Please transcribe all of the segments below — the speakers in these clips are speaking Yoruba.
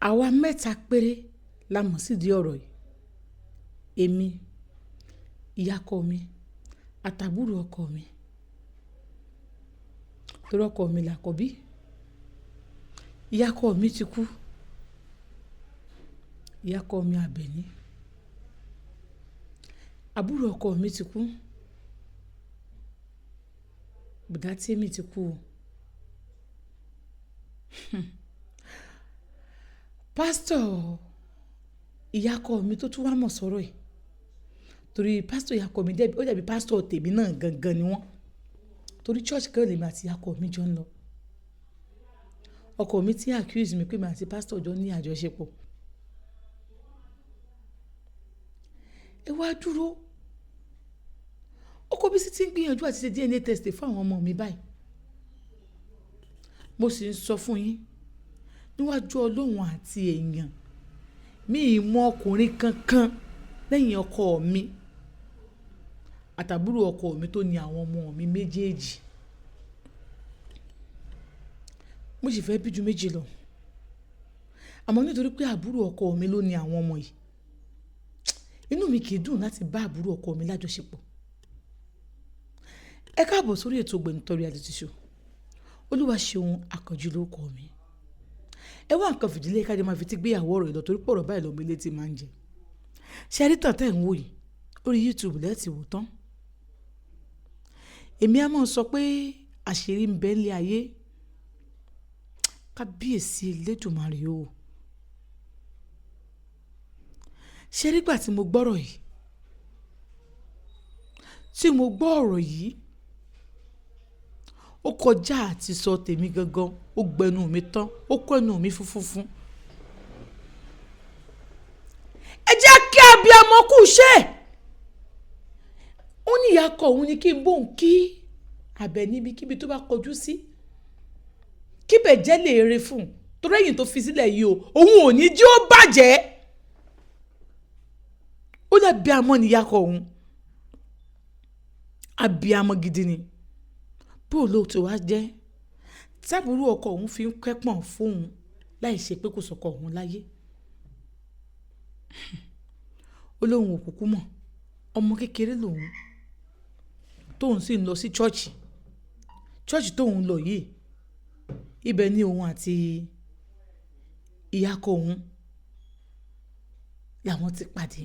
Àwa mẹ́ta péré la mọ̀ sídìí ọ̀rọ̀ yìí. Èmi, ìyá ọkọ mi àtàbúrò ọkọ mi. Torí ọkọ mi là kọ́bí. Ìyá ọkọ mi ti kú. Ìyá ọkọ mi Àbẹ̀ní. Àbúrò ọkọ mi ti kú. Bùdá Témì ti kú o. Pásítọ̀ ìyá ọkọ mi tó tún wá mọ̀ sọ́rọ̀ yìí. Torí pásítọ̀ ìyá ọkọ mi dẹ̀, ó dàbí pásítọ̀ tèmi náà gangan ni wọ́n. Torí church kan lèmi àti ìyá ọkọ mi jọ ń lọ. Ọkọ mi tí accuse mi pé èmi àti pásítọ̀ jọ ní àjọṣepọ̀. Ẹ wá dúró. Ọkọ mi sì ti ń gbìyànjú àti ṣe DNA test fún àwọn ọmọ mi báyìí. Mo sì ń sọ fún yín níwájú Ọlọ́run àti èèyàn, mi ì mọ ọkùnrin kankan lẹ́yìn ọkọ mi àtàbúrò ọkọ mi tó ní àwọn ọmọ mi méjèèjì. Mo sì fẹ́ bí ju méjì lọ. Àmọ́ nítorí pé àbúrò ọkọ mi ló ní àwọn ọmọ yìí, inú mi kì í dùn láti bá àbúrò ọkọ mi lájọṣepọ̀. Ẹ káàbọ̀ sórí ètò Ògbóǹtarìgì Reality Show. Olúwaṣeun Àkànjí lórúkọ mi. Ẹ wá nǹkan fìdílé ká jọ máa fi tí gbéyàwó ọ̀rọ̀ yìí lọ torí pé ọ̀rọ̀ báyìí lọ́mọ ilé tí máa ń jẹ. Ṣé ẹ rí tàn tẹ́ ẹ̀ ń wò yìí? Orí YouTube lẹ́ ti wò tán. Èmi a máa sọ pé àṣírí ń bẹ nílé ayé. Kábíyèsí Elédùmarè o. Ṣé rí ìgbà tí mo gbọ́rọ̀ yìí? Tí mo gbọ́ ọ̀rọ̀ yìí, ó kọjá àti sọ tèmi gangan, ó gbẹnu mi tán, ó kó ẹnu mi fúnfúnfún. Ẹ jẹ́ kí abiyamọ kú iṣẹ́. Ó ní ìyá ọkọ òun ni kí n bóun kí Àbẹ̀ní ibikíbi tó bá kọjú sí. Kí bẹ̀ jẹ́ lè re fún un. Torí ẹ̀yìn tó fi sílẹ̀ yìí o, òun ò ní jí ó bàjẹ́. Ó ní abiyamọ ni ìyá ọkọ òun. Abiyamọ gidi ni. Bó ló ti wá jẹ́, tábúrò ọkọ òun fi ń kẹ́pọ̀n fún òun láì ṣe pé kò sọkọ òun láyé. Ó lóun ò kúkú mọ̀, ọmọ kékeré lòun, tóun sì ń lọ sí church. Church tóun lọ yìí, ibẹ̀ ni òun àti ìyá ọkọ òun làwọn ti pàdé.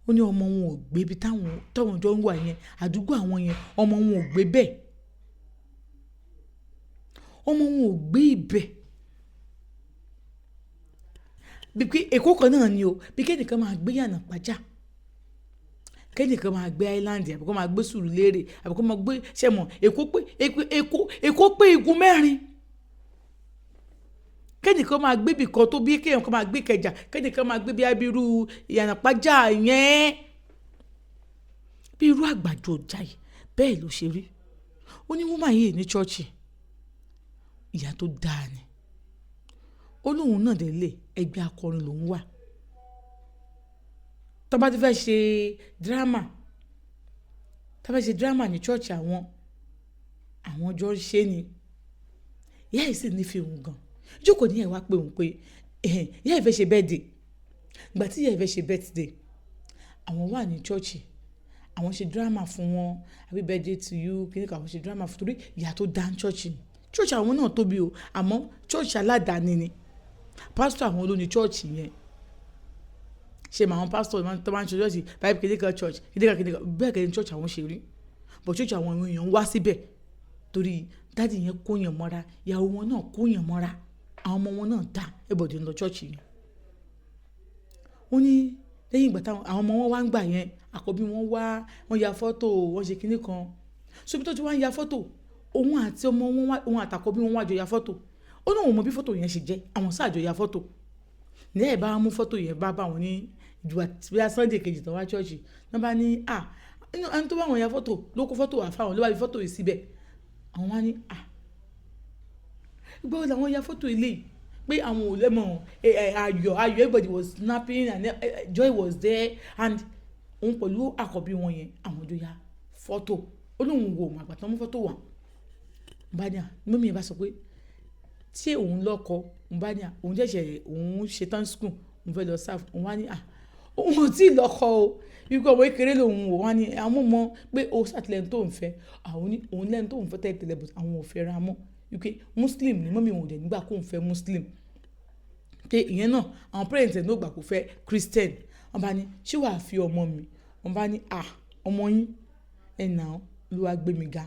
Ó ní ọmọ wọn ò gbé ibi táwọn jọ ń wà yẹn, àdúgbò àwọn yẹn, ọmọ wọn ò gbé bẹ́ẹ̀. Ọmọ wọn ò gbé ibẹ̀. Bí pé Èkó kan náà ni o, bí kí ẹnìkan máa gbé Yànà Pàjá, kí ẹnìkan máa gbé Island àbí kó máa gbé Sùúrùlérè àbí kó máa gbé ṣẹ́mọ̀ Èkó pé, Èkó, Èkó pé igun mẹ́rin. Kí ẹnìkan máa gbé ibìkan tó bí kí ẹnìkan máa gbé Ìkẹjà, kí ẹnìkan máa gbé bí irú Ìyànà Pàjá yẹn. Bí irú àgbàdo ọjà yìí, bẹ́ẹ̀ ló ṣe rí. Ó ní woman yìí ní church, ìyá tó dáa ni. Ó lóun náà dẹ̀ lé ẹgbẹ́ akọrin lòún wà. Tó bá ti fẹ́ ṣe drama, tó bá fẹ́ ṣe drama ní church àwọn, àwọn jọ ń ṣe ni. Ìyá yìí sì nífẹ̀ẹ́ òun gan. Jókòó ní ẹ̀ wá pé òun pé, ìyá yìí fẹ́ ṣe birthday. Ìgbà tí ìyá yìí fẹ́ ṣe birthday, àwọn wà ní church, àwọn ṣe drama fún wọn, happy birthday to you, kí ni ká àwọn ṣe drama fún torí ìyá tó dá church ni. Church àwọn náà tóbi o, àmọ́ church aládàáni ni. Pastor àwọn ló ní church yẹn. Ṣé mà àwọn pastor tó máa ń ṣe church, Bible kìnìkan church, kìnìkan kìnìkan, bẹ́ẹ̀ kẹ́ ni church àwọn ṣe rí. But church àwọn èèyàn ń wá síbẹ̀ torí daddy yẹn kó yàn mọ́ra, ìyàwó wọn náà kó yàn mọ́ra, àwọn ọmọ wọn náà dá, everybody ń lọ church yẹn. Ó ní lẹ́yìn ìgbà táwọn àwọn ọmọ wọn wá ń gbà yẹn, àkọ́bí wọn wá, wọ́n ya fọ́tò, wọ́n ṣe kíní kan. So bí tó ti wá ń ya fọ́tò, òun àti ọmọ wọn wá, òun àtàkọ́bí wọn wá jọ ya fọ́tò. Ó ní òun mọ bí fọ́tò yẹn ṣe jẹ́, àwọn sáà jọ ya fọ́tò. Ní ẹ̀ bá mú fọ́tò yẹn bá bá wọn ní ìjùwà bí Sunday kejì tán wá church. Wọ́n bá ní, à, ẹni tó bá wọn ya fọ́tò ló kó fọ́tò wá fáwọn, ló bá fi fọ́tò yìí síbẹ̀. Àwọn wá ní, à, ìgbà wo làwọn ya fọ́tò eléyìí? Pé àwọn ò lè mọ̀, ayọ̀, ayọ̀, everybody was snapping and joy was there and òun pẹ̀lú àkọ́bí wọn yẹn, àwọn jọ ya fọ́tò. Ó lóun wò mọ̀ àgbà tán mú fọ́tò wá. Bá ní à, mummy yẹn bá sọ pé Ṣé òun lọ́kọ? Òun bá ní à, òun ṣẹ̀ṣẹ̀, òun ṣetán school, òun fẹ́ lọ serve. Òun wá ní à, òun ò tí ì lọ́kọ o. Wípé ọmọ kékeré lòun ò wá ní àwọn mọ̀ pé ó ṣàtìlẹ́yìn tó ń fẹ́. Àwọn ní òun lẹ́ni tó ń fẹ́ tẹ́lẹ̀ tẹ́lẹ̀, but àwọn ò fẹ́ ra mọ́. Wípé Muslim ni mummy, òun ò dẹ̀ nígbà kó ń fẹ́ Muslim. Pé ìyẹn náà, àwọn parents ẹ̀ ló gbà kó fẹ́ Christian. Wọ́n bá ní, "Ṣé wàá fi ọmọ mi?" Wọ́n bá ní, "À, ọmọ yín ẹ̀ náà ló wá gbé mi ga."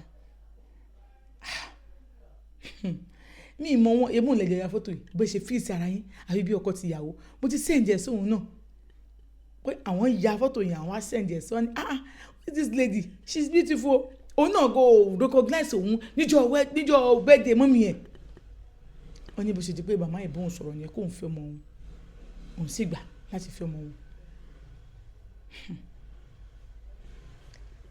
Mi mọ̀ wọ́n, èmi ò lè ya fọ́tò yìí bó ṣe fix ara yín àbí bí ọkọ ti ìyàwó. Mo ti send ẹ̀ sóhun náà. Pé àwọn ya fọ́tò yẹn, àwọn á send ẹ̀ sí wọn ní, "Ah, who is this lady? She's beautiful." Òun náà go recognize òun níjọ́ birthday mummy ẹ̀. Wọ́n ní bó ṣe di pé màmá ẹ̀ bóun sọ̀rọ̀ yẹn kóun fẹ́ ọmọ òun. Òun sì gbà láti fẹ́ ọmọ òun.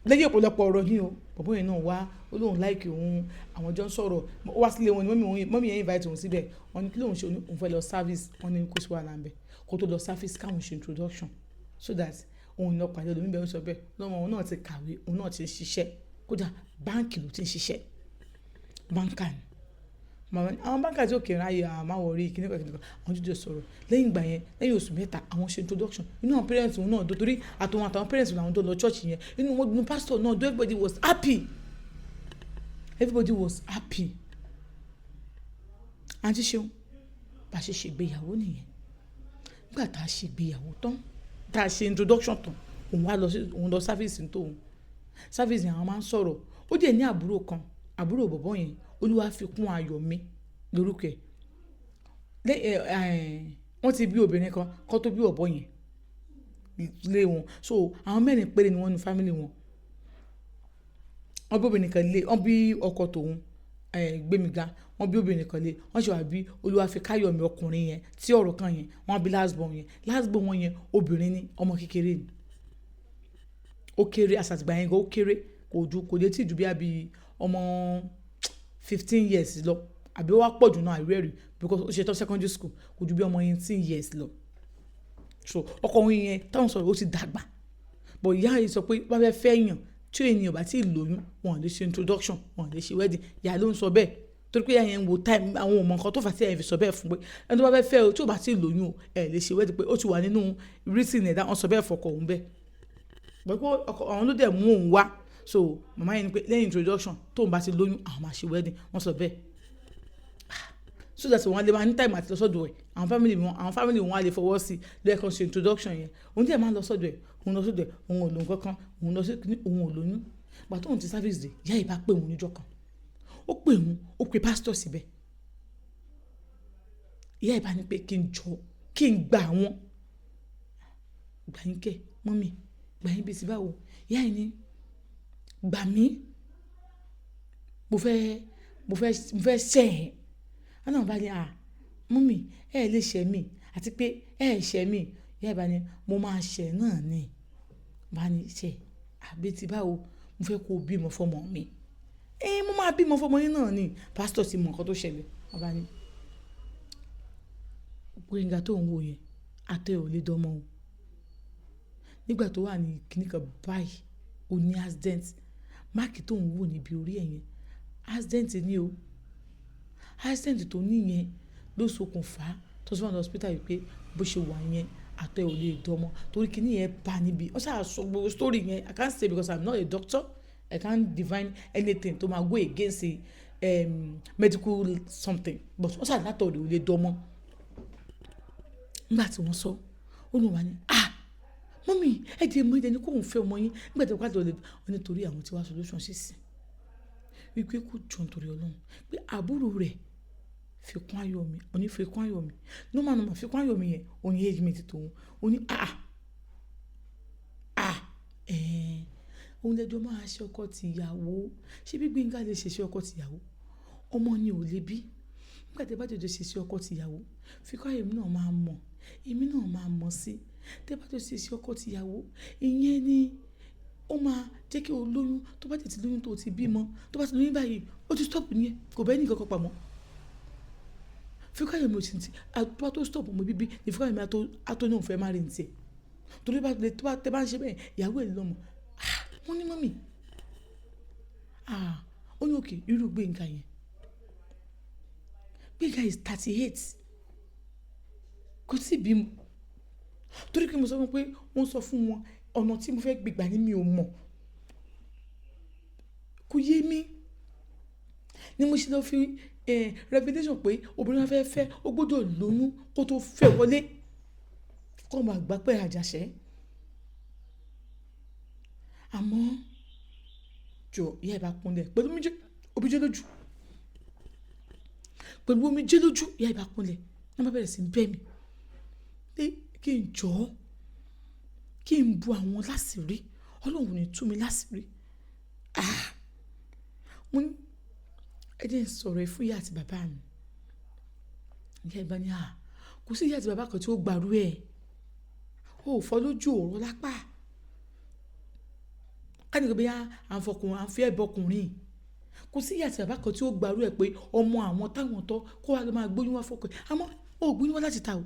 Lẹ́yìn ọ̀pọ̀lọpọ̀ ọ̀rọ̀ ni o, bọ̀bọ́ yẹn náà wá, ó lóun like òun, àwọn jọ ń sọ̀rọ̀. Ó wá sílé wọn ni mummy yẹn invite òun síbẹ̀. Wọ́n ní kí lóun ṣe, òun fẹ́ lọ service. Wọ́n ní kó sí wàhálà ńbẹ. Kó tó lọ service, káwọn ṣe introduction so that òun lọ pàdé ẹlòmíì bẹ́ẹ̀. Ó sọ bẹ́ẹ̀. Lọ́mọ òun náà ti kàwé, òun náà ti ń ṣiṣẹ́. Kódà báǹkì ló ti ń ṣiṣẹ́. Banker ni. Màmá ní àwọn banker tí ó kéré ayé, àwọn máa worry kíníkan kíníkan. Àwọn jíjọ sọ̀rọ̀. Lẹ́yìn ìgbà yẹn, lẹ́yìn oṣù 3, àwọn ṣe introduction. Inú àwọn parents òun náà dùn torí àtòun àtàwọn parents làwọn tó lọ church yẹn. Inú wọn dùn, pastor náà dùn, everybody was happy. Everybody was happy. Àǹtí Ṣeun, bá ṣe ṣègbéyàwó nìyẹn. Nígbà tá a ṣe ìgbéyàwó tán, tá a ṣe introduction tán, òun wá lọ sí, òun lọ service ní tòun. Service yẹn àwọn máa ń sọ̀rọ̀. Ó dẹ̀ ní àbúrò kan, àbúrò bọ̀bọ́ yẹn, Olúwa fi kún ayọ̀ mi lórúkọ ẹ̀. Wọ́n ti bí obìnrin kan kó tó bí bọ̀bọ́ yẹn lé wọn. So àwọn mẹ́rin péré ni wọ́n ní family wọn. Wọ́n bí obìnrin kan lé, wọ́n bí ọkọ tòun, Gbémiga, wọ́n bí obìnrin kan lé, wọ́n sì wá bí Olúwafikáyọ̀mí ọkùnrin yẹn tí ọ̀rọ̀ kan yẹn, wọ́n bí last born yẹn. Last born wọn yẹn obìnrin ni, ọmọ kékeré ni. Ó kéré, àsàtìgbà yẹn gan ó kéré, kò ju, kò lè tí ju bí ọmọ 15 years lọ, àbí ó wá pọ̀ jù náà àìrí ẹ̀rí because ó ṣe tán secondary school, kò ju bí ọmọ 18 years lọ. So ọkọ òun yẹn táwọn sọ̀rọ̀, ó ti dàgbà. But ìyá yìí sọ pé wọ́n fẹ́ fẹ́ yàn tí ènìyàn bá tí ì lóyún, wọn ò lè ṣe introduction, wọn ò lè ṣe wedding. Ìyá ló ń sọ bẹ́ẹ̀ torí pé ìyá yẹn ń wo time. Àwọn ò mọ nǹkan tó fà á tí ìyá yẹn fi sọ bẹ́ẹ̀ fún pé ẹni tó bá fẹ́ fẹ́ o, tí ò bá tí ì lóyún o, ẹ lè ṣe wedding, pé ó ti wà nínú written ẹ̀dá. Wọ́n sọ bẹ́ẹ̀ fọkọ òun bẹ́ẹ̀ pé ọkọ àwọn ló dẹ̀ mú òun wá. So màmá yẹn ni pé lẹ́yìn introduction, tóun bá ti lóyún, àwọn máa ṣe wedding. Wọ́n sọ bẹ́ẹ̀ so that wọ́n lè máa ní time àti lọ sọ́dọ̀ ẹ̀, àwọn family wọn á lè fọwọ́ sí lẹ́ẹ̀kan ṣe introduction yẹn. Òun díẹ̀ máa ń lọ sọ́dọ̀ ẹ̀, òun lọ sọ́dọ̀ ẹ̀, òun ò lóyún kankan, òun lọ sí òun ò lóyún. Gbà tóun ti service dé, ìyá yìí bá pè òun níjọ́ kan. Ó pè òun, ó pe pastor síbẹ̀. Ìyá yìí bá ní pé kí n jọ, kí n gba àwọn gbà yín kẹ́ mummy, gbà yín bí ti báwo? Ìyá yìí ní gbà mí, mo fẹ́ ṣẹ̀ ẹ́. Wọ́n náà bá ní, "À, mummy, ẹ lè ṣẹ̀ mí," àti pé ẹ ṣẹ̀ mí. Ìyá yìí bá ní mo máa ṣẹ̀ náà ni. Bá ní ṣẹ̀ àbí ti báwo? Mo fẹ́ kó bímọ fọ́mọ mi. Ẹ mo máa bímọ fọ́mọ yín náà ni. Pastor ti mọ nǹkan tó ṣẹlẹ̀. Wọ́n bá ní Gbénga tó ń wò yẹn, atẹ́ ò lè dánmọ́ o. Nígbà tó wà ní kíní kan báyìí, ó ní accident. Mark tó ń wò níbi orí ẹ̀ yẹn, accident ni o. Accident tó ní yẹn ló ṣokùnfà tó sọ fún hospital wípé bó ṣe wà yẹn, atẹ́ ò lè dánmọ́ torí kíní yẹn bá níbi. Wọ́n ṣà sọ gbogbo story yẹn. I can't say because I'm not a doctor. I can't divine anything tó máa go against medical something, but wọ́n ṣà látọ̀ rẹ̀ ò lè dánmọ́. Nígbà tí wọ́n sọ, ó ní wọ́n ní, "Ah, mummy, ẹ jẹ́ mọ́ ẹ jẹ́ ní kó ń fẹ́ ọmọ yín." Nígbà tí wọ́n pàdé ọ̀lẹ́ wọn nítorí àwọn tí wá solution sí sí wípé kó jọ nítorí Ọlọ́run, pé àbúrò rẹ̀ fi kún ayọ̀ mi, òní fi kún ayọ̀ mi, normal normal fi kún ayọ̀ mi yẹn, òní age mate tòun. Ó ní, "Ah, ah, ẹ̀ẹ́n, òun lẹ́jọ́ máa ṣe ọkọ tìyàwó. Ṣé bí Gbénga lè ṣe ṣe ọkọ tìyàwó, ọmọ ni ò lè bí. Nígbà tí ẹ bá jọjọ ṣe ṣe ọkọ tìyàwó, Fikayomi náà máa mọ̀, èmi náà máa mọ̀ sí. Tẹ́ bá jọ ṣe ṣe ọkọ tìyàwó, ìyẹn ni ó máa jẹ́ kí o lóyún. Tó bá ti lóyún, tó ti bímọ, tó bá ti lóyún báyìí, ó ti stop nìyẹn, kò bẹ́ẹ̀ ní nǹkan kan pamọ́. Fikayomi ò sì ti tó bá tó stop ọmọ bíbí ni Fikayomi á tó ní òun fẹ́ marry ní tiẹ̀. Torí bá tó bá tẹ́ bá ń ṣe bẹ́ẹ̀, ìyàwó ẹ̀ lọ́mọ." Ah, wọ́n ní mummy. Ah, ó ní okay, irú Gbénga yẹn. Gbénga is 38, kò tí ì bímọ. Torí pé mo sọ fún pé wọ́n sọ fún wọn ọ̀nà tí mo fẹ́ gbégbà ní mi ò mọ̀, kò yé mi ni mo ṣe lọ fi revelation pé obìnrin náà fẹ́ fẹ́, ó gbọ́dọ̀ lóyún kó tó fẹ́ wọlé, kó máa gbà pé àjàṣẹ́. Àmọ́ jọ, ìyá ẹ̀ bá kúnlẹ̀ pẹ̀lú omijé lójú, pẹ̀lú omijé lójú, ìyá ẹ̀ bá kúnlẹ̀ ní wọ́n bá bẹ̀rẹ̀ sí í bẹ̀ mí pé kí n jọ̀ọ́, kí n bu àwọn láṣìírí, Ọlọ́run ò ní tú mi láṣìírí. Ah! Mo ní ẹ jẹ́ n sọ̀rọ̀ ẹ fún ìyá àti bàbá mi. Ìyá ẹ̀ bá ní, "À, kò sí ìyá àti bàbá kan tí ó gbàrú ẹ̀. Ó fọ́ lójú òró lápá. Ká ní pé bóyá à ń fọkùnrin, à ń fi ẹ́ bọkùnrin. Kò sí ìyá àti bàbá kan tí ó gbàrú ẹ̀ pé ọmọ àwọn táwọn tọ́ kó wá lọ máa gbóyún wá fọ́kọ ẹ̀. Àmọ́ ó gbóyún wá láti ta o.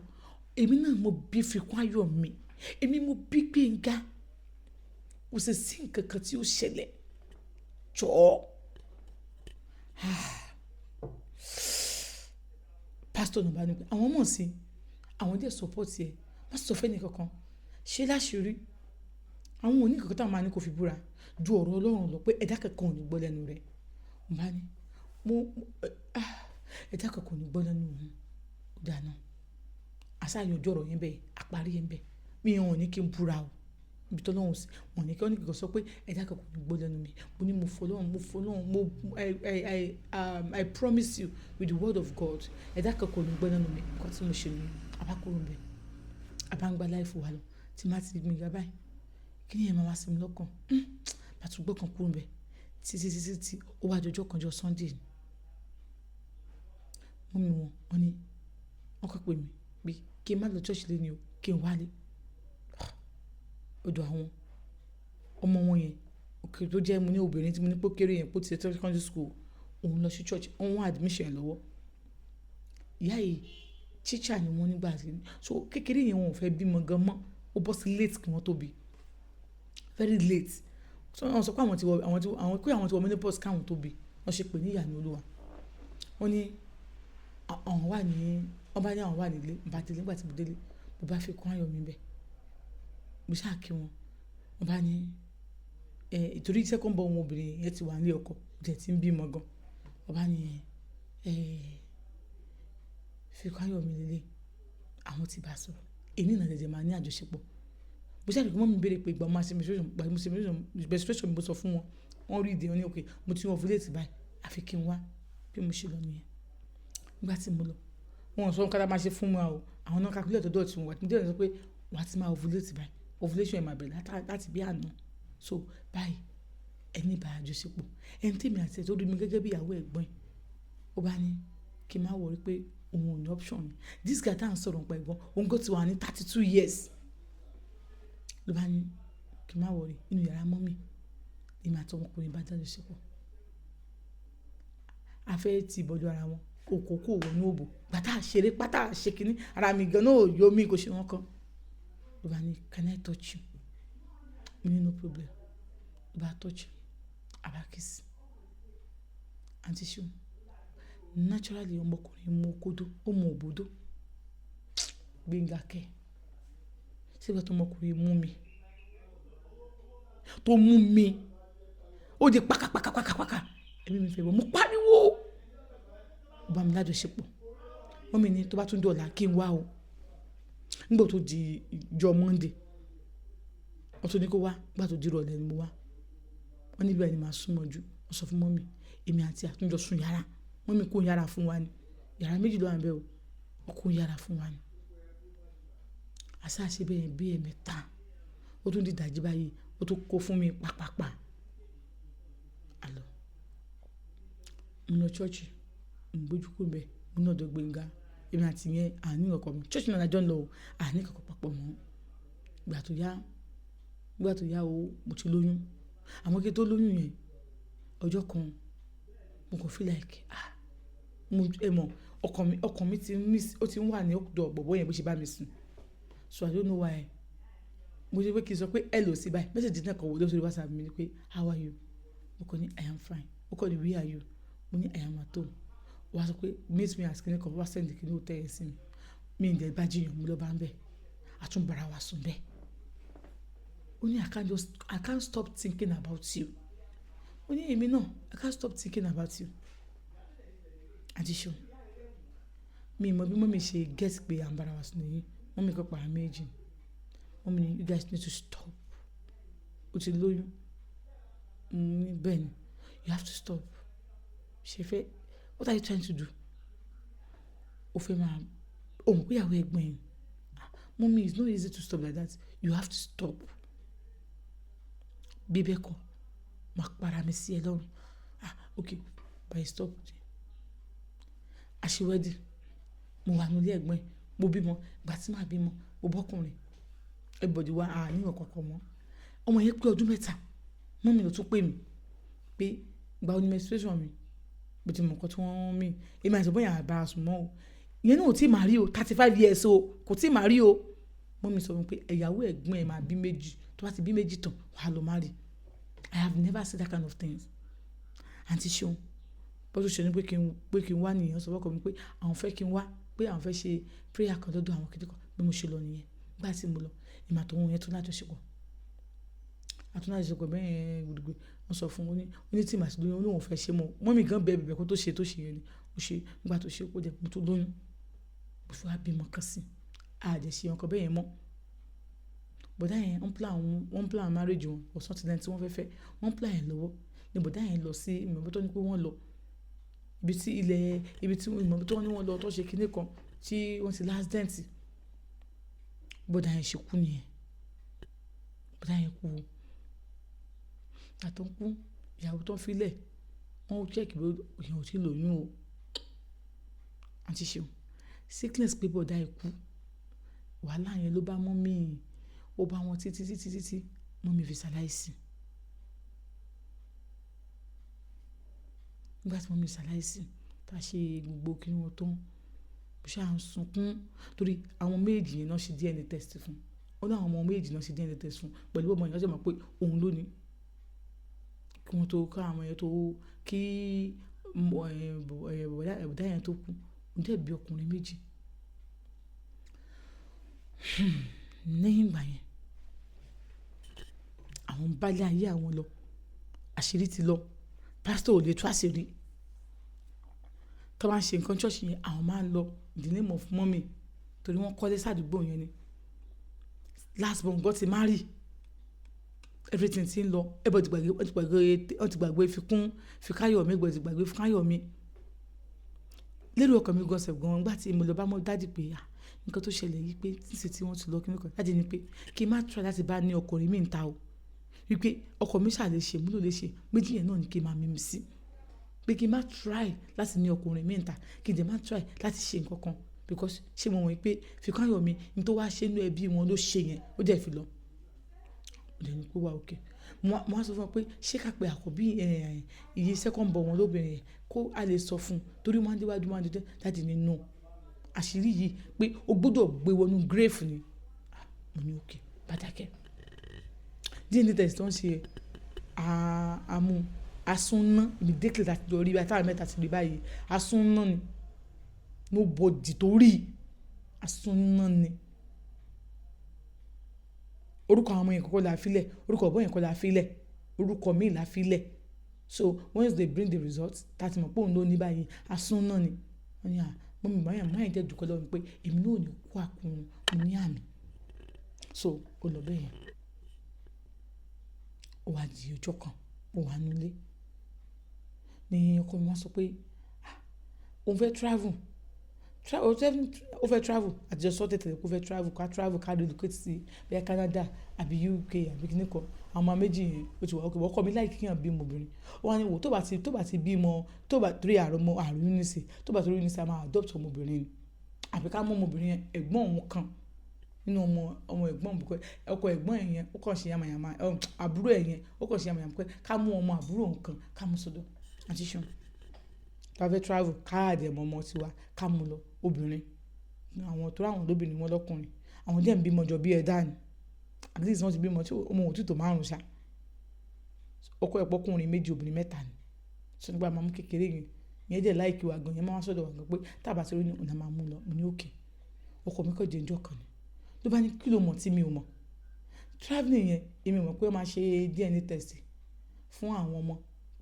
Èmi náà mo bí Fikún mi. Èmi mo bí Gbénga. Kò sì sí ǹkan kan tí ó ṣẹlẹ̀. Jọ̀ọ́." Ah! Pastor náà bá ní pé àwọn mọ̀ sí, àwọn dẹ̀ support ẹ. Má sọ fún ẹni kankan. Ṣé láṣìírí? Àwọn ò ní ǹkan kan tí àwọn máa ní kó fi búra ju ọ̀rọ̀ Ọlọ́run lọ pé ẹ̀dá kankan ò ní gbọ́ lẹ́nu rẹ̀. Mo bá ní, mo, ah, ẹ̀dá kankan ò ní gbọ́ lẹ́nu òun. Ó dáa náà. A sá yanjú ọ̀rọ̀ yẹn bẹ́ẹ̀, a parí ẹ bẹ́ẹ̀. Mi ò ní kí n búra o. Ibi tí Ọlọ́run sí, wọ́n ní kí wọ́n ní kí n sọ pé ẹ̀dá kankan ò ní gbọ́ lẹ́nu mi. Mo ní mo fọ́ Ọlọ́run, mo fọ́ Ọlọ́run, mo, I promise you with the word of God, ẹ̀dá kankan ò ní gbọ́ lẹ́nu mi. Ǹkan tí mo ṣe nìyẹn. A bá kúrò níbẹ̀. A bá ń gba life wa lọ. Tí màá ti gbin ìgbà báyìí, kí ni ẹ̀ máa wá sí mi lọ́kàn? Màá tún gbọ́ kan kúrò níbẹ̀. Títí, títí, tí ó wá di ọjọ́ kan, ọjọ́ Sunday. Mummy wọn, wọ́n ní, wọ́n kọ pé mi pé kí n má lọ church lónìí o, kí n wá lé. Ọ̀dọ̀ àwọn ọmọ wọn yẹn, òkè tó jẹ́ mo ní obìnrin tí mo ní pé ó kéré yẹn, pé ó ti ṣe secondary school, òun lọ sí church, wọ́n wá admission lọ́wọ́. Ìyá yìí teacher ni wọ́n nígbà tí, so kékeré yẹn wọn ò fẹ́ bímọ gan mọ́. Ó bọ́ sí late kí wọ́n tó bí. Very late. So wọ́n sọ pé àwọn ti wọ, àwọn ti, àwọn pé àwọn ti wọ menopause káwọn tó bí. Wọ́n ṣe pé ní ìyá ní Olúwa. Wọ́n ní àwọn wà ní, wọ́n bá ní àwọn wà nílé, mo bá délé. Nígbà tí mo délé, mo bá fi kún ayọ̀ mi bẹ́ẹ̀. Mo sá kí wọn. Wọ́n bá ní, ẹ, ìtorí second born wọn obìnrin yẹn ti wà nílé ọkọ, ó dẹ̀ tí ń bímọ gan. Wọ́n bá ní, ẹ, Fikayo mi lélẹ̀. Àwọn tí bá sọ̀rọ̀. Èmi náà dẹ̀dẹ̀ máa ní àjọṣepọ̀. Mo ṣàrí pé mummy béèrè pé ìgbà mo máa ṣe menstruation, ìgbà mo ṣe menstruation, mo sọ fún wọn. Wọ́n rí ìdí, wọ́n ní okay, mo ti ovulate báyìí, àfi kí n wá. Bí mo ṣe lọ nìyẹn. Nígbà tí mo lọ, wọ́n ò sọ nǹkan tí a máa ṣe fún wa o. Àwọn náà calculate ọjọ́ tí wọ́n wà. Tí mo dé, wọ́n sọ pé wọ́n á ti máa ovulate báyìí. Ovulation yẹn máa bẹ̀rẹ̀ láti bí àná. So báyìí, ẹni bá àjọṣepọ̀. Ẹni tí èmi àti ẹ̀ tó rí mi gẹ́gẹ́ bí ìyàwó ẹ̀gbọ́n ẹ̀, ó bá ní kí n má worry pé òun ò ní option ni. This guy tí à ń sọ̀rọ̀ nípa ẹ̀ gan, òun gan ti wà ní 32 years. Ló bá ní kí n má worry, nínú yàrá mummy, èmi àti ọmọkùnrin bá jáde ṣepọ̀. A fẹ́ ti ìbọjú ara wọn, kòkó kò wọnú òbò. Ìgbà tá a ṣeré, pátá ṣe kíní, ara mi gan náà ò yọ mí, kò ṣe wọ́n kan. Ló bá ní, "Can I touch you?" Mo ní no problem. Ló bá touch me, a bá kiss. Aunty Ṣeun, naturally ọmọkùnrin mú okó dó, ó mú òbò dó. Gbénga kẹ́. Ṣé ìgbà tí ọmọkùnrin mú mi, tó mú mi, ó di pàkà pàkà pàkà pàkà. Ẹ̀mí mi fẹ́ bọ̀, mo pariwo. Ó bá mi lájọṣepọ̀. Mummy ní tó bá tún dọ̀la kí n wá o. Nígbà tó di ọjọ́ Monday, wọ́n tún ní kó wá. Nígbà tó di ìrọ̀lẹ́ ni mo wá. Wọ́n ní ibẹ̀ ni màá sún mọ́ jù. Wọ́n sọ fún mummy, èmi àti àtúnjọ sùn yàrá. Mummy kó yàrá fún wa ni. Yàrá méjì ló wà níbẹ̀ o. Wọ́n kó yàrá fún wa ni. A sá ṣe bẹ́ẹ̀ bí ẹ̀mẹ́ta. Ó tún di ìdajì báyìí, ó tún kó fún mi pàpàpà. A lọ. Mo lọ church, mo gbójú kúrò níbẹ̀, mo ní ọ̀dọ̀ Gbénga. Èmi àti ìyẹn, a ní nǹkan kan. Church náà la jọ ń lọ o. A ní nǹkan kan papọ̀ mọ́. Ìgbà tó yá, nígbà tó yá o, mo ti lóyún. Àmọ́ kí n tó lóyún yẹn, ọjọ́ kan, mo kàn feel like, ah, mo, ẹ mọ̀, ọkàn mi ti miss, ó ti ń wà ní ọ̀dọ̀ bọ̀bọ́ yẹn bó ṣe bá mi sùn. So I don't know why. Mo ṣe pé kí n sọ pé hello sí báyìí. Message náà kan wọlé sórí WhatsApp mi ní pé, "How are you?" Mo kọ ní, "I am fine." Ó kọ ní, "Where are you?" Mo ní, "I am at home." Ó wá sọ pé meet me at kíní kan, ó wá send kíní hotel yẹn sí mi. Mi ò dẹ̀ bá jiyàn, mo lọ bá ń bẹ̀. A tún bá ara wa sùn bẹ́ẹ̀. Ó ní I can't stop thinking about you. Ó ní èmi náà, I can't stop thinking about you. Àǹtí Ṣeun, mi ò mọ bí mummy ṣe get pé à ń bá ara wa sùn nìyí. Mummy kan pa àwa méjì. Mummy ní, "You guys need to stop. O ti lóyún." Mo ní bẹ́ẹ̀ ni. "You have to stop. Ṣé fẹ́, what are you trying to do? O fẹ́ máa, o mọ̀ pé ìyàwó ẹ̀gbọ́n ẹ ni." "Ah, mummy, it's not easy to stop like that. You have to stop. Bí bẹ́ẹ̀ kọ́, màá para mi sí ẹ lọ́rùn." "Ah, okay, bye stop." A ṣe wedding. Mo wà nínú ilé ẹ̀gbọ́n ẹ, mo bímọ. Ìgbà tí màá bímọ, mo bọ́kùnrin. Everybody wá, a ní nǹkan kan mọ́. Ọmọ yẹn pé ọdún 3. Mummy ló tún pè mí pé ìgbà wo ni menstruation mi? Mo ti mọ nǹkan tí wọ́n mean. Èmi àti bọ̀bọ́ yẹn a bá ara sùn mọ́ o. Ìyẹn náà ò tí ì marry o. 35 years o. Kò tí ì marry o. Mummy sọ fún mi pé ìyàwó ẹ̀gbọ́n ẹ máa bí méjì. Tó bá ti bí méjì tán, wà á lọ marry. I have never seen that kind of things. Àǹtí Ṣeun, bó tó ṣe ní pé kí n wá nìyẹn. Ó sọ fún ọkọ mi pé àwọn fẹ́ kí n wá, pé àwọn fẹ́ ṣe prayer kan lọ́dọ̀ àwọn kìnìkan. Bí mo ṣe lọ nìyẹn. Nígbà tí mo lọ, èmi àti òun yẹn tún lájọṣepọ̀. A tún lájọṣepọ̀ bẹ́ẹ̀ gbùdùgbù. Wọ́n sọ fún un, ó ní tí màá ti lóyún, ó ní òun fẹ́ ṣe mọ́. Mummy gan bẹ́ẹ̀ bẹ́ẹ̀ kó tó ṣe yẹn ni. Ó ṣe, nígbà tó ṣe, ó jẹ́ mo tún lóyún. Mo fi wá bímọ kan sí. A dẹ̀ ṣe nǹkan bẹ́ẹ̀ yẹn mọ́. Bọ̀dá yẹn wọ́n plan marriage wọn, kò sọ ti lẹ́ni tí wọ́n fẹ́ fẹ́. Wọ́n plan ẹ̀ lọ́wọ́. Ni bọ̀dá yẹn lọ sí, mi ò mọ̀ bí tó ní pé wọ́n lọ. Ibi tí ilẹ̀, ibi tí, mi ò mọ̀ bí tó ní wọ́n lọ tó ṣe kíní kan tí wọ́n ti l'accident. Bọ̀dá yẹn ṣe kú nìyẹn. Bọ̀dá yẹn kú o. Ìgbà tó ń kú, ìyàwó tó ń fi lẹ̀, wọ́n check bí èèyàn ò tí lóyún o. Àǹtí Ṣeun, sickness pé bọ̀dá yìí kú. Wàhálà yẹn ló bá mummy, ó bá wọn títí, títí, títí, mummy fi ṣaláìsí. Nígbà tí mummy ṣaláìsí, tá ṣe gbogbo kíni wọn tán, mo ṣá ń sunkún torí àwọn méjì yẹn náà ṣe DNA test fún. Ó ní àwọn ọmọ méjì náà ṣe DNA test fún pẹ̀lú ọmọ yẹn, wọ́n sì mọ̀ pé òun ló ní. Kí wọ́n tó, kí àwọn yẹn tó, kí bọ̀dá yẹn tó kú, òun dẹ̀ bí ọkùnrin méjì. Lẹ́yìn ìgbà yẹn, àwọn ń bá ilé ayé àwọn lọ. Àṣírí ti lọ. Pastor ò lè tú àṣírí. Tí wọ́n bá ń ṣe nǹkan church yẹn, àwọn máa ń lọ in the name of mummy torí wọ́n kọ́lé sádùúgbò yẹn ni. Last born gan ti marry. Everything ti ń lọ. Everybody ti gbàgbé, wọ́n ti gbàgbé, wọ́n ti gbàgbé fikún, Fikayomi, everybody ti gbàgbé Fikayomi. Lérò ọkàn mi gan sef gan nígbà tí mo lọ bá mọ́ daddy pé, à, nǹkan tó ṣẹlẹ̀ yìí pé níṣe tí wọ́n ti lọ kíni kan. Daddy ní pé kí n má try láti bá ní ọkùnrin mi ń ta o. Wípé ọkọ mi ṣà lè ṣe, múlò lè ṣe, méjì yẹn náà ni kí n máa mímí sí. Pé kí n má try láti ní ọkùnrin mi ń ta, kí n dẹ̀ má try láti ṣe nǹkan kan because ṣé mo mọ̀ wípé Fikayomi ní tó wá ṣe nínú ẹbí wọn ló ṣe yẹn, ó dẹ̀ fi lọ. Mo dẹ̀ ní pé wà okay. Mo wá sọ fún wọn pé ṣé ká pe àkọ́bí, ìyí second born wọn lóbìnrin yẹn kó a lè sọ fún un torí wọ́n máa ń dé wájú, wọ́n máa ń dé. Daddy ní no. Àṣírí yìí pé o gbọdọ̀ gbé wọnú grave ni. Ah, mo ní okay, bá dákẹ́. DNA test tó ń ṣe, a mú, a sún ná immediately láti lọ rí báyìí, táwọn mẹ́ta ti rí báyìí, a sún ná ni. Nobody tó rí, a sún ná ni. Orúkọ àwọn ọmọ yẹn kọ́kọ́ la fi lẹ̀, orúkọ bọ̀bọ́ yẹn kọ́ la fi lẹ̀, orúkọ mi la fi lẹ̀. So once they bring the results, tá ti mọ̀ pé òun ló ní báyìí, a sún ná ni. Wọ́n ní à, mummy màmá yẹn dẹ̀ dúpẹ́ lọ́wọ́ mi pé èmi náà ò ní kú àkúrun, mo ní àmín. So ó lọ bẹ́ẹ̀ yẹn. Ó wá di ọjọ́ kan, mo wà nínú ilé. Ni ọkọ mi wá sọ pé, ah, òun fẹ́ travel. Ó fẹ́ travel, àti jọ sọ tẹ́lẹ̀ pé ó fẹ́ travel, ká travel, ká relocate sí bóyá Canada àbí UK àbí kíni kan. Àwọn ọmọ méjì yẹn ó ti wà okay. Ọkọ mi like kí èèyàn bímọ obìnrin. Ó wá ní wò tó bá ti bímọ, tó bá torí àrùn ọmọ àrùn ní sí, tó bá torí ní sí, a máa adopt ọmọbìnrin ni. Àbí ká mú ọmọbìnrin yẹn, ẹ̀gbọ́n òun kan nínú ọmọ, ọmọ ẹ̀gbọ́n òun, ọkọ ẹ̀gbọ́n ẹ̀ yẹn ó kàn ṣe yàmàyàmà, àbúrò ẹ̀ yẹn ó kàn ṣe yàmàyàmà pé ká mú ọmọ àbúrò òun kan ká mú sọ́dọ̀. Àǹtí Ṣeun, tá fẹ́ travel, ká dẹ̀ mọ ọmọ tiwa, ká mú lọ obìnrin. Àwọn tó ráwọn lóbìnrin wọn lọ́kùnrin. Àwọn díẹ̀ ń bímọ jọ bí ẹ̀dá ni. At least wọ́n ti bímọ tí ọmọ ò tí tó márùn-ún ṣá. Ọkọ ẹ̀ pọ̀ ọkùnrin méjì, obìnrin mẹ́ta ni. So nígbà máa mú kékeré yẹn Ìyẹn dẹ̀ like wa gan, ìyẹn máa wá sọ́dọ̀ wa gan pé tá bá ti rí ní òun á máa mú lọ. Mo ní okay. Ọkọ mi kàn dé ọjọ́ kan ni. Ló bá ní kí ló mọ̀ tí mi ò mọ̀. Travelling yẹn, èmi ò mọ̀ pé wọ́n máa ṣe DNA test fún àwọn ọmọ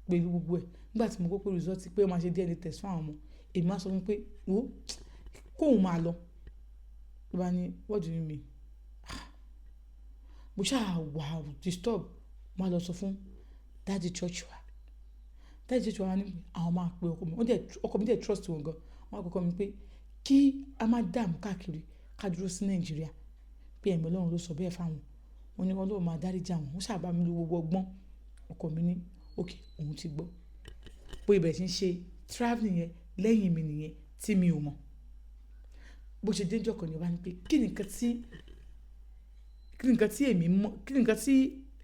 pẹ̀lú gbogbo ẹ̀. Nígbà tí mo gbọ́ pé result pé wọ́n máa ṣe DNA test fún àwọn ọmọ, èmi máa sọ fún un pé wò ó, kó òun máa lọ. Ló bá ní what do you mean? Mo ṣáà wà disturb. Mo wá lọ sọ fún daddy church wa. Daddy church wa ní àwọn máa pe ọkọ mi. Wọ́n dẹ̀, ọkọ mi dẹ̀ trust wọn gan. Wọ́n wá pe ọkọ mi pé kí a má dààmú káàkiri, ká dúró sí Nàìjíríà. Pé ẹ̀mí Ọlọ́run ló sọ bẹ́ẹ̀ fún àwọn. Wọ́n ní Ọlọ́run máa dáríji àwọn. Wọ́n ṣà bá mi lo gbogbo ọgbọ́n. Ọkọ mi ní okay, òun ti gbọ́. Bó ìbẹ̀rẹ̀ sí ń ṣe travelling yẹn lẹ́yìn mi nìyẹn tí mi ò mọ̀. Bó ṣe dé ọjọ́ kan ni ó bá ní pé kí ni nǹkan tí èmi mọ̀, kí ni nǹkan tí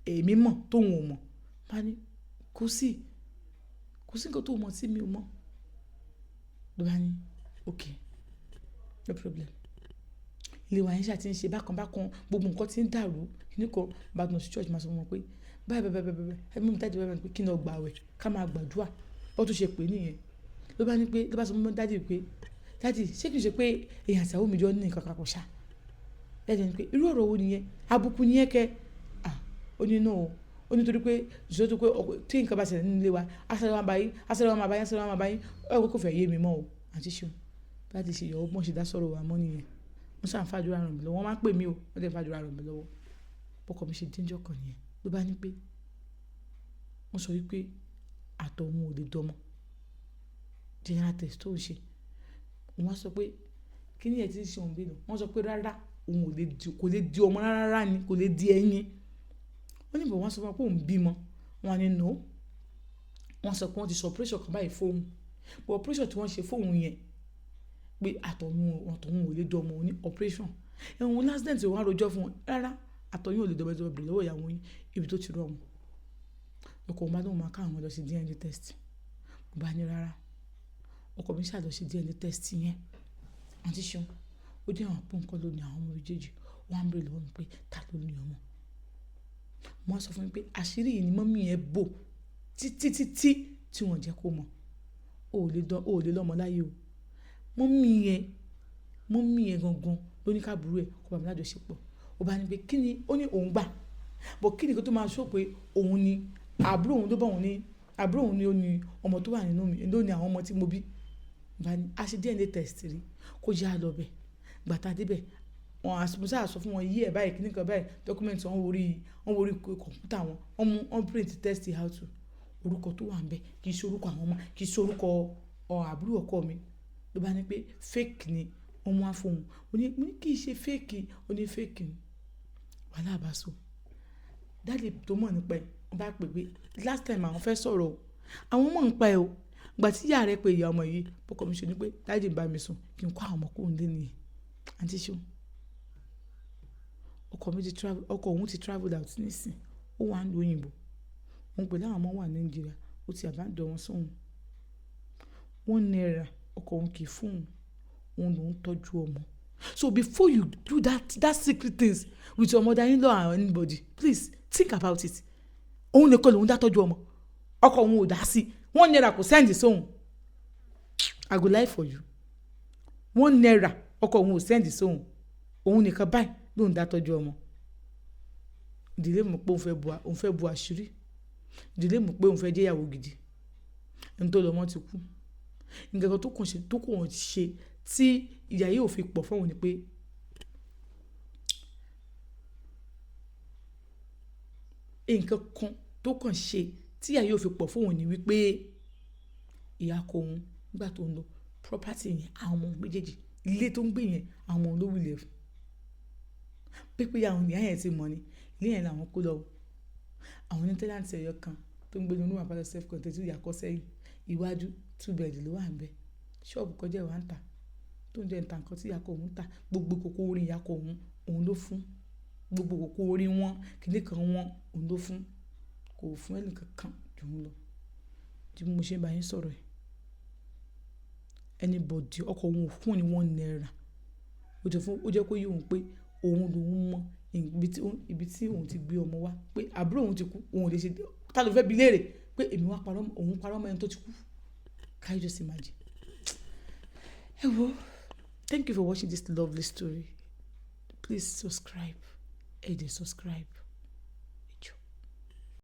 èmi mọ̀ tó òun ò mọ̀. Mo bá ní kò sí nǹkan tó mọ̀ tí mi ò mọ̀. Ló bá ní okay, no problem. Ilé wa yẹn ṣà ti ń ṣe bákan bákan, gbogbo nǹkan tí ń dàrú. Kíni kan bá lọ sí church máa sọ fún wọn pé báyìí báyìí báyìí báyìí. Ẹ̀mí mi daddy báyìí pé kí n lọ gbààwẹ̀, ká máa gbàdúrà. Bó tún ṣe pé nìyẹn. Ló bá ní pé, ló bá sọ fún daddy pé, "Daddy, ṣé kì í ṣe pé èèyàn àti ìyàwó mi jọ ní nǹkan papọ̀ ṣá?" Daddy ní pé irú ọ̀rọ̀ wo nìyẹn? Àbùkù nìyẹn kẹ́. Ah! Ó ní no o. Ó ní torí pé ìṣòro tó pé tí nǹkan bá ṣẹlẹ̀ nínú ilé wa, á sáré wá bá yín, á sáré wá máa bá yín, á sáré wá máa bá yín. Ó yẹ kó fẹ́ yé mi mọ́ o. Àǹtí Ṣeun. Daddy ṣe yọ ọgbọ́n ṣe dá sọ̀rọ̀ wa mọ́ nìyẹn. Wọ́n ṣà ń fàdúrà ràn mí lọ́wọ́. Wọ́n máa ń pè mí o. Wọ́n dẹ̀ ń fàdúrà ràn mí lọ́wọ́. Bọ́kọ mi ṣe dé ọjọ́ kan nìyẹn. Ló bá ní pé wọ́n sọ wípé àtọ̀ òun ò lè dọ́mọ. General test tó ń ṣe. Òun wá sọ pé kí ni ẹ tí ń ṣe òun bí nù. Wọ́n sọ pé rárá, òun ò lè di, kò lè di ọmọ rárá rárá ni, kò lè di ẹyin. Wọ́n ní but wọ́n sọ fún wọn pé òun bímọ. Wọ́n á ní no. Wọ́n sọ pé wọ́n ti ṣe operation kan báyìí fún òun. But operation tí wọ́n ṣe fún òun yẹn pé àtọ̀ òun ò lè dọ́mọ, òun ní operation. Ẹ̀hún accident wọ́n á rojọ́ fún wọn. Rárá, àtọ̀ yín ò lè dọ́mọ, ẹ ti lọ bèrè lọ́wọ́ ìyàwó yín ibi tó ti rọ́ wọn. Ọkọ òun bá ní òun máa ká àwọn lọ sí DNA test. Mo bá ní rárá. Ọkọ mi ṣà lọ sí DNA test yẹn. Àǹtí Ṣeun, ó dé àwọn pé òun kọ́ ló ní àwọn ọmọ méjèèjì. Wọ́n á ń bèrè lọ́wọ́ mi pé ta ló ní ọmọ. Mo wá sọ fún yín pé àṣírí yìí ni mummy ẹ bò títí títí tí wọ́n jẹ́ kó mọ̀. O ò lè dán, o ò lè lọ́mọ láyé o. Mummy ẹ gangan ló ní ká àbúrò ẹ kó bá mi lájọṣepọ̀. Ó bá ní pé kí ni, ó ní òun gbà. But kí ni nǹkan tó máa show pé òun ni àbúrò òun ló bá òun ní, àbúrò òun ni ó ní ọmọ tó wà nínú mi, ló ní àwọn ọmọ tí mo bí. Mo bá ní a ṣe DNA test rí, kó yá lọ bẹ̀. Ìgbà tá a dé bẹ̀, wọ́n, mo sá sọ fún wọn yí ẹ̀ báyìí, kíni kan báyìí, document wọ́n wo orí kọ̀ǹpútà wọn, wọ́n mú, wọ́n print test out. Orúkọ tó wà níbẹ̀ kì í ṣe orúkọ àwọn ọmọ, kì í ṣe orúkọ àbúrò ọkọ mi. Ló bá ní pé fake ni wọ́n mú wá fún òun. Mo ní kì í ṣe fake, ó ní fake ni. Wàhálà bá so. Daddy tó mọ̀ nípa ẹ̀, wọ́n bá pè pé last time àwọn fẹ́ sọ̀rọ̀ o. Àwọn mọ̀ nípa ẹ̀ o. Ìgbà tí ìyá rẹ̀ pé ìyá ọmọ yìí, bọ́kọ mi ṣe ní pé daddy ń bá mi sùn kí n kó àwọn ọmọ kúrò nílé nìyẹn. Àǹtí Ṣeun, ọkọ mi ti travel, ọkọ òun ti travel out nísìnyí. Ó wà ní ìlú òyìnbó. Òun pẹ̀lú àwọn ọmọ wà ní Nàìjíríà. Ó ti abandon wọn sóhun. ₦1 ọkọ òun kì í fún òun. Òun ló ń tọ́jú ọmọ. So before you do that secret things with your mother-in-law and anybody, please think about it. Òun nìkan lòun dá tọ́jú ọmọ. Ọkọ òun ò dá sí. ₦1 kò send sóhun. I go lie for you. ₦1 ọkọ òun ò send sóhun. Òun nìkan báyìí ló ń dá tọ́jú ọmọ. Ìdílé mọ̀ pé òun fẹ́ bu àṣírí. Ìdílé mọ̀ pé òun fẹ́ jẹ́ ìyàwó gidi. Ẹni tó lọ́mọ ti kú. Ǹkan kan tó kàn ṣe tí ìyà yìí ò fi pọ̀ fún òun ni pé nǹkan kan tó kàn ṣe tí ìyà yìí ò fi pọ̀ fún òun ni wípé ìyá ọkọ òun nígbà tó ń lọ property yẹn, àwọn ọmọ méjèèjì, ilé tó ń gbé yẹn, àwọn ọmọ ló will ẹ̀ fún. Pé àwọn ìyá yẹn ti mọ̀ ni, ilé yẹn làwọn kó lọ. Àwọn ní tenant ẹyọ kan tó ń gbé nínú àpáta self contained tí ìyá kọ́ sẹ́yìn. Iwájú two bed ló wà níbẹ̀. Ṣọ́ọ̀bù kọjá ìwà ń tà. Tó ń jẹ́ ń ta nǹkan tí ìyá ọkọ òun ń tà. Gbogbo kòkò orin ìyá ọkọ òun, òun ló fún. Gbogbo kòkò orin wọn, kíni kan wọn, òun ló fún. Kò fún ẹni kankan ju òun lọ. Tí mo ṣe bá yín sọ̀rọ̀ ẹ̀, anybody, ọkọ òun ò fún ní ₦1. Ó jẹ́ kó yé òun pé òun lòún mọ ibi tí òun ti gbé ọmọ wá. Pé àbúrò òun ti kú, òun ò lè ṣe. Ta ló fẹ́ bi léèrè pé èmi wá parọ́, òun parọ́ mọ́ ẹni tó ti kú. Can you just imagine? Ẹ wo, thank you for watching this lovely story. Please subscribe. Ẹ dẹ̀ subscribe.